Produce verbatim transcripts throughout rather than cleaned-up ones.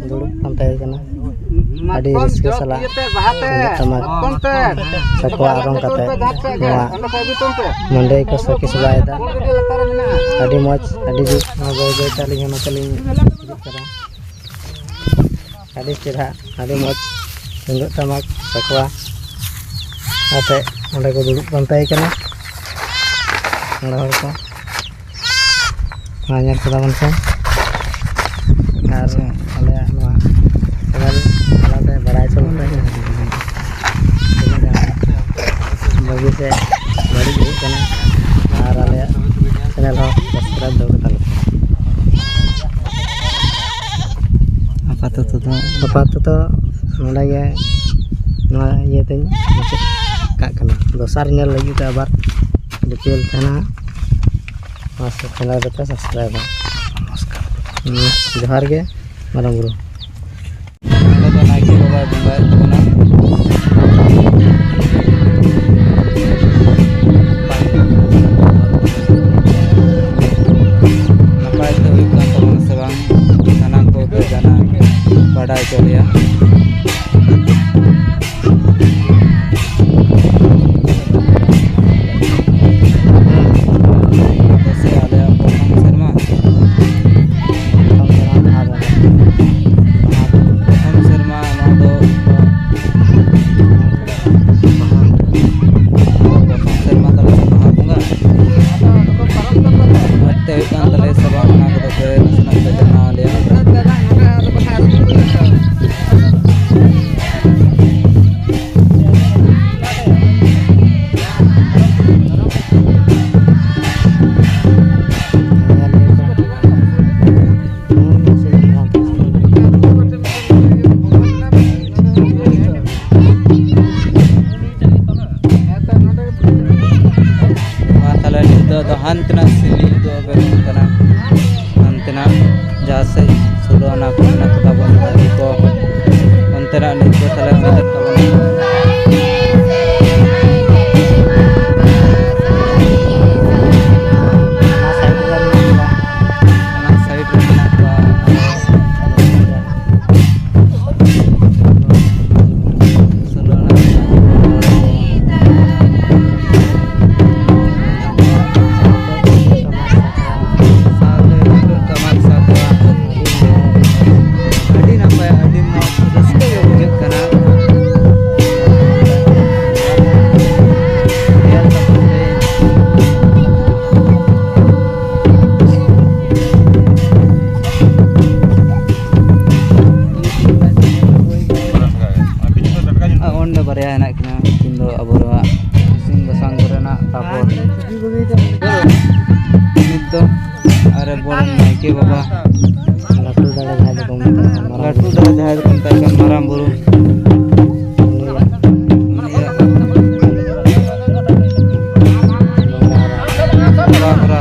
ᱫᱩᱲᱩᱵ ᱯᱟᱱᱛᱮ ᱠᱟᱱᱟ᱾ ᱟᱹᱰᱤ ᱨᱟᱹᱥᱠᱟᱹ ᱥᱟᱞᱟᱜ ᱛᱩᱢᱫᱟᱹᱜ ᱴᱟᱢᱟᱠ ᱥᱟᱠᱣᱟ ᱚᱨᱚᱝ ᱠᱟᱛᱮ ᱱᱚᱣᱟ ᱢᱟᱹᱰᱟᱹᱭ ᱠᱚ ᱥᱟᱹᱠᱷᱤ ᱥᱚᱵᱷᱟᱭᱮᱫᱟ᱾ ᱟᱹᱰᱤ ᱢᱚᱡᱽ, ᱟᱹᱰᱤ ᱡᱩᱛ᱾ ᱱᱚᱣᱟ ᱵᱟᱹᱭ ᱵᱟᱹᱭ ᱛᱮ ᱟᱹᱞᱤᱧ ᱦᱚᱸ ᱱᱚᱛᱮ ᱞᱤᱧ ᱦᱤᱡᱩᱜ ᱠᱟᱱᱟ᱾ ᱟᱹᱰᱤ ᱪᱮᱦᱨᱟ, ᱟᱹᱰᱤ ᱢᱚᱡᱽ ᱛᱩᱢᱫᱟᱹᱜ ᱴᱟᱢᱟᱠ ᱥᱟᱠᱣᱟ ᱟᱛᱮ ᱚᱸᱰᱮ ᱠᱚ ᱫᱩᱲᱩᱵ ᱯᱟᱱᱛᱮ ᱠᱟᱱᱟ ᱢᱚᱬᱮ ᱦᱚᱲ ᱠᱚ᱾ ᱢᱟ ᱧᱮᱞ ᱠᱮᱫᱟ ᱵᱚᱱ ᱥᱮ᱾ ᱟᱨ ᱟᱞᱮᱭᱟᱜ ᱱᱚᱣᱟ channel ᱛᱟᱞᱟᱛᱮ ᱵᱟᱲᱟᱭ ᱦᱚᱪᱚ ᱵᱚᱱ ᱯᱮ᱾ ᱛᱤᱱᱟᱹᱜ ᱜᱟᱱ ᱵᱷᱟᱹᱜᱤ ᱥᱮ ᱵᱟᱹᱲᱤᱡ ᱦᱩᱭᱩᱜ ᱠᱟᱱᱟ᱾ ᱟᱨ ᱟᱞᱮᱭᱟᱜ channel ᱦᱚᱸ subscribe ᱫᱚᱦᱚ ᱠᱟᱛᱟ ᱞᱮᱯᱮ᱾ ᱟᱯᱟᱛᱚᱛᱚ ᱫᱚ ᱟᱯᱟᱛᱚᱛᱚ ᱱᱚᱰᱮ ᱜᱮ ᱱᱚᱣᱟ ᱤᱭᱟᱹ ᱛᱤᱧ ᱢᱩᱪᱟᱹᱫ ᱠᱟᱜ ᱠᱟᱱᱟ᱾ ᱫᱚᱥᱟᱨ ᱧᱮᱞ ᱞᱟᱹᱜᱤᱫ ᱛᱮ ᱟᱵᱟᱨ detail ᱛᱟᱦᱮᱱᱟ᱾ ᱢᱟ ᱥᱮ channel ᱨᱮᱯᱮ subscribe ᱟ᱾ ᱱᱚᱢᱚᱥᱠᱟᱨ᱾ ᱦᱩᱸ, ᱡᱚᱦᱟᱨ ᱜᱮ ᱢᱟᱨᱟᱝ ᱵᱩᱨᱩ᱾ ᱱᱚᱰᱮ ᱫᱚ ᱱᱟᱭᱠᱮ ᱵᱟᱵᱟᱭ ᱵᱚᱸᱜᱟᱭᱮᱫ ᱛᱟᱵᱚᱱᱟ᱾ ᱱᱟᱯᱟᱭ ᱛᱮ ᱦᱩᱭᱩᱜ ᱠᱟᱱ ᱛᱟᱵᱚᱱᱟ ᱥᱮ ᱵᱟᱝ, ᱥᱟᱱᱟᱢ ᱠᱚᱜᱮ ᱡᱟᱱᱟᱝ ᱵᱟᱰᱟᱭ ᱦᱚᱪᱚ ᱞᱮᱭᱟ᱾ ᱥᱮ ᱟᱞᱮᱭᱟᱜ ᱯᱨᱚᱛᱷᱚᱢ ᱥᱮᱨᱢᱟ᱾ ᱯᱨᱚᱛᱷᱚᱢ ᱥᱮᱨᱢᱟ ᱱᱚᱣᱟ ᱫᱚ ᱯᱨᱚᱛᱷᱚᱢ ᱥᱮᱨᱢᱟ ᱛᱟᱞᱮ ᱵᱟᱦᱟ ᱵᱚᱸᱜᱟ᱾ ᱢᱚᱡᱽ ᱛᱮ ᱦᱩᱭᱩᱜ ᱠᱟᱱ ᱛᱟᱞᱮᱭᱟ ᱥᱮ ᱵᱟᱝ, ᱚᱱᱟ ᱠᱚᱫᱚ ᱯᱮ ᱱᱟᱥᱮᱱᱟᱜ ᱯᱮ ᱡᱟᱱᱟᱣ ᱟᱞᱮᱭᱟ᱾ ᱢᱟ ᱛᱟᱦᱞᱮ ᱱᱤᱛᱚᱜ ᱫᱚ ᱦᱟᱱᱛᱮᱱᱟᱜ ᱥᱤᱞᱤ ᱫᱚ ᱵᱮᱱᱟᱣ ᱠᱟᱱᱟ, ᱦᱟᱱᱛᱮᱱᱟᱜ ᱡᱟᱦᱟᱸ ᱥᱮᱫ ᱥᱳᱞᱳ ᱟᱱᱟ ᱠᱚ ᱢᱮᱱᱟᱜ ᱠᱚᱛᱟ ᱵᱚᱱ ᱫᱟᱨᱮ ᱠᱚ, ᱚᱱᱛᱮᱱᱟᱜ ᱱᱤᱛ ᱫᱚ ᱛᱟᱦᱞᱮ ᱚᱱᱛᱮ ᱛᱟᱵᱚᱱ᱾ ᱚᱱᱟ side ᱨᱮ ᱢᱮᱱᱟᱜ ᱠᱚᱣᱟ᱾ ᱟᱹᱰᱤ ᱢᱚᱡᱽ ᱨᱟᱹᱥᱠᱟᱹ ᱜᱮ ᱵᱩᱡᱷᱟᱹᱜ ᱠᱟᱱᱟ᱾ ᱧᱮᱞ ᱠᱟᱛᱮ ᱟᱨ ᱚᱸᱰᱮ ᱵᱟᱨᱭᱟ ᱦᱮᱱᱟᱜ ᱠᱤᱱᱟ, ᱩᱱᱠᱤᱱ ᱫᱚ ᱟᱵᱚᱣᱟᱜ ᱤᱥᱤᱱ ᱵᱟᱥᱟᱝ ᱠᱚᱨᱮᱱᱟᱜ, ᱛᱟᱯᱚᱨ ᱱᱤᱛ ᱫᱚ ᱟᱨ ᱟᱵᱚᱨᱮᱱ ᱱᱟᱭᱠᱮ ᱵᱟᱵᱟ, ᱞᱟᱹᱴᱩ ᱫᱟᱲᱮ ᱡᱟᱦᱟᱸᱭ ᱫᱚᱠᱚ ᱢᱮᱛᱟᱜ ᱠᱟᱱᱟ, ᱢᱟᱨᱟᱝ ᱞᱟᱹᱴᱩ ᱵᱩᱨᱩ᱾ ᱫᱟᱲᱮ ᱡᱟᱦᱟᱸᱭ ᱫᱚᱠᱚ ᱢᱮᱛᱟᱭ ᱠᱟᱱ ᱢᱟᱨᱟᱝ ᱵᱩᱨᱩ, ᱩᱱᱤᱭᱟᱜ, ᱩᱱᱤᱭᱟᱜ ᱵᱚᱸᱜᱟ ᱦᱚᱨᱟ᱾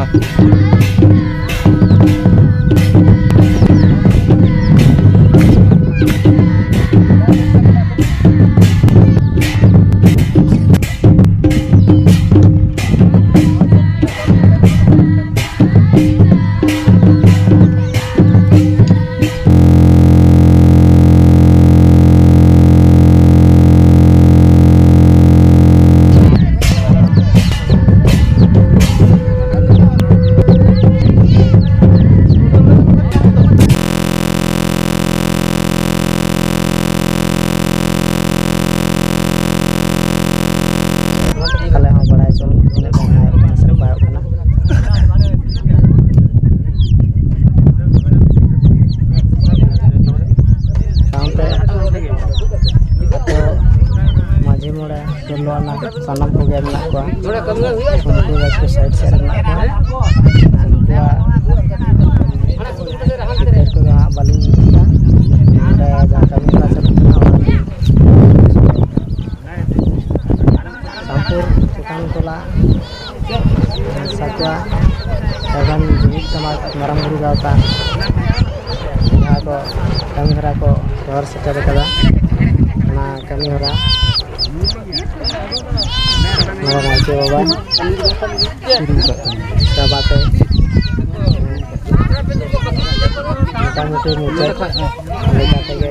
ᱟᱞᱮ ᱦᱚᱸ ᱵᱟᱲᱟᱭ ᱦᱚᱪᱚ ᱞᱮ ᱯᱮ, ᱛᱤᱱᱟᱹᱜ ᱜᱟᱱ ᱦᱟᱸᱜ ᱥᱮᱨᱮᱧ ᱯᱟᱭᱚᱜ ᱠᱟᱱᱟ᱾ ᱥᱟᱶᱛᱮ ᱟᱹᱛᱩ ᱢᱟᱹᱡᱷᱤ ᱢᱚᱬᱮ ᱥᱳᱞᱳ ᱟᱱᱟ ᱥᱟᱱᱟᱢ ᱠᱚᱜᱮ ᱢᱮᱱᱟᱜ ᱠᱚᱣᱟ᱾ ᱩᱱᱠᱩ ᱫᱚ ᱮᱠᱴᱩ ᱥᱟᱭᱤᱰ ᱥᱮᱫ ᱨᱮ ᱢᱮᱱᱟᱜ ᱠᱚᱣᱟ᱾ ᱩᱱᱠᱩᱣᱟᱜ ᱪᱤᱛᱟᱹᱨ ᱠᱚᱫᱚ ᱦᱟᱸᱜ ᱵᱟᱹᱞᱤᱧ ᱤᱫᱤᱭᱮᱫᱟ᱾ ᱱᱚᱰᱮ ᱡᱟᱦᱟᱸ ᱠᱟᱹᱢᱤ ᱦᱚᱨᱟ ᱪᱟᱹᱞᱩᱜ ᱠᱟᱱᱟ, ᱚᱱᱟ ᱜᱮ᱾ ᱥᱟᱢᱯᱩᱨ ᱪᱮᱛᱟᱱ ᱴᱚᱞᱟ ᱥᱟᱠᱣᱟ ᱮᱵᱷᱮᱱ ᱡᱩᱢᱤᱫ ᱥᱚᱢᱟᱡᱽ ᱢᱟᱨᱟᱝ ᱵᱩᱨᱩ ᱜᱟᱶᱛᱟ ᱡᱟᱦᱟᱸ ᱠᱚ ᱠᱟᱹᱢᱤ ᱦᱚᱨᱟ ᱠᱚ ᱥᱚᱦᱚᱨ ᱥᱮᱴᱮᱨ ᱠᱟᱫᱟ, ᱚᱱᱟ ᱠᱟᱹᱢᱤ ᱦᱚᱨᱟ ᱱᱚᱰᱮ ᱱᱟᱭᱠᱮ ᱵᱟᱵᱟ ᱪᱟᱵᱟᱛᱮ ᱢᱚᱴᱟᱢᱩᱴᱤ ᱢᱩᱪᱟᱹᱫ ᱞᱮᱠᱟ ᱛᱮᱜᱮ